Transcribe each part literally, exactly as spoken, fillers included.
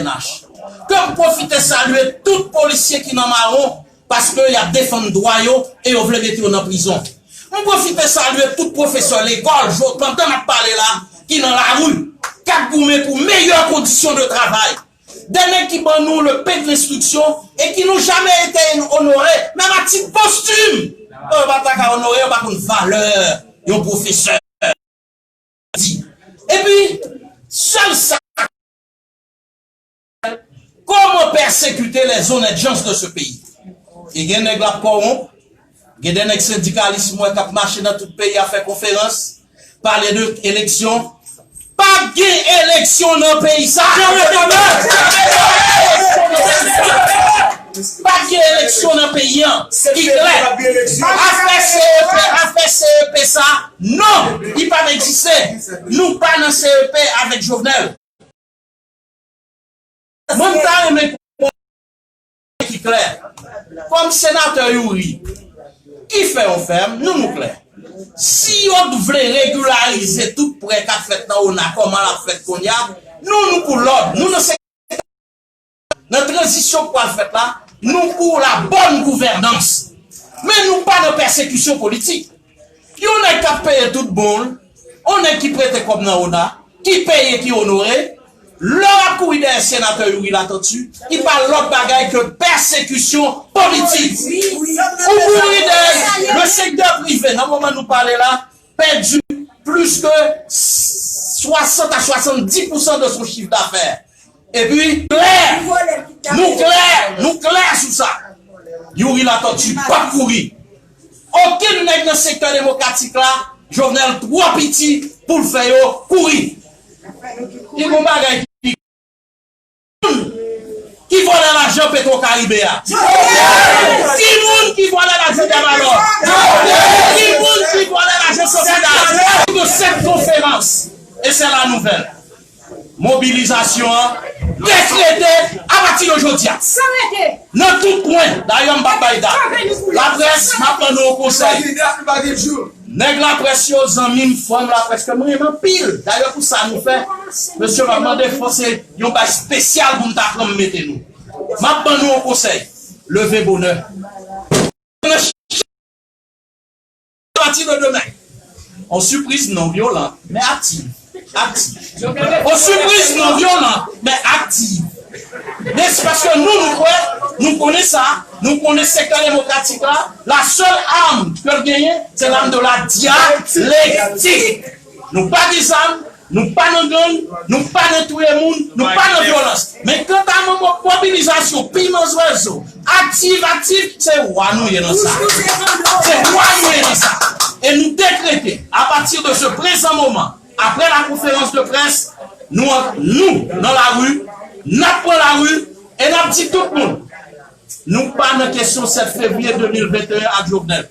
K N H. Ke m pwofite salye tout polisye ki nan mawon, paske y ap defann dwa yo e yo vle mete yo nan prizon. M pwofite salye tout pwofesè lekòl, jo-, pandan n ap pale la, ki nan lari, k ap goumen pou meyè kondisyon de travay. Des nèg ki ban nou le pain de l'instruction e ki n'ont jamais été honorés, menm a tit postime. Yo pa ta ka onore, yo pa konn valè yon pwofesè. Di. Epi, sèl sa, comment persécuter les honnêtes gens de ce pays? E gen nèg l ap kòwonp, gen de nèg sendikalis m wè k ap mache nan tout peyi a fè konferans, pale de eleksyon. Pa gen eleksyon nan peyi sa. Pa gen eleksyon nan peyi an. Ki klè. Afè C E P, afè C E P sa, non, li pa egziste. Nou pa nan C E P avèk Jovenel. Mwen, m ta renmen ki klè. Kòm senatè Youri, ki fè yon fèm, nou, nou klè. Si yo t vle regilarize tout prè k ap fèt nan ona, kòman l ap fèt kounye a, nou, nou pou lòd. Nou nan se-, nan tranzisyon k pral fèt la, nou pou la bòn gouvènans. Men nou pa nan pèsekisyon politik. Yon nèg k ap peye tout bon l, yon nèg ki prete kòb nan ona, ki peye, ki onore, lè w ap kouri dèyè senatè Youri Latortue, li pa lòt bagay ke pèsekisyon politik. Ou kouri dèyè le sektè prive, nan moman nou pale la, pèdi plis ke swasant a swasanndis pousan de son chiffre d'affaires. Epi, klè, nou klè, nou klè sou sa. Youri Latortue p ap kouri. Okenn nèg nan sektè demokratik la, Jovenel twò piti pou l fè yo kouri. Ki bon bagay ki moun ki vòlè lajan Petro Karibe a? Ki moun ki vòlè lajan Diamalò? Ki moun ki vòlè lajan Sofinab? De cette conférence, et c'est la nouvelle. Mobilizasyon an dekrete apati de jodi a. Nan tout kwen, dayè m p ap bay dat. Laprès, m ap ban nou yon konsèy. Nèg laprès yo, zanmi m, frè m laprès ke m renmen anpil. Dayè pou sa nou fè. Mesye, m ap mande fò se yon bagay espesyal pou m ta pran m mete nou. M ap ban nou yon konsèy. Leve bonè. Apati de demen. On sipriz non vyolan, men aktiv. Aktiv. On sipriz non vyolan, men aktiv. Men se paske nou, nou kwè, nou konnen sa, nou konnen sektè demokratik la, la sèl arm ke l genyen, se l'arme de la dialectique. Nou pa gen zam, nou pa nan gang, nou pa nan touye moun, nou pa nan vyolans. Men kanta mo-, mobilizasyon, piman zwezo, aktiv, aktiv, se wa nou ye nan sa. Se wa nou ye nan sa. E nou dekrete, apati de se prezan moman, apre la konferans de près, nou, nou, nan lari, n ap pran lari, e n ap di tout moun, nou pa nan kesyon sèt fevriye de mil venteyen ak Jovenel.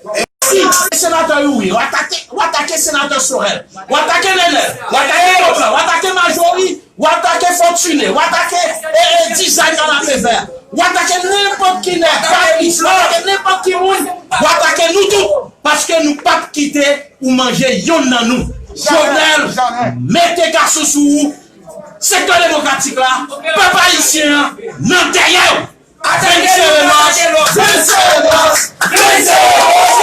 Si senatè Youri, w atake, w atake senatè Sorel, w atake Nenel, w atake Leblanc, w atake Marjorie, w atake Fortuné, w atake, e, e, Dizay nan Lapevè, w atake nenpòt ki nèg, Fabrice, w atake nenpòt ki moun, w atake nou tou. Paske nou p ap kite ou manje yonn nan nou. Jovenel, mete gason sou ou. Sektè demokratik la, pèp ayisyen an, nan dèyè w. Vennsenk mas, vennsenk mas, vennsenk mas.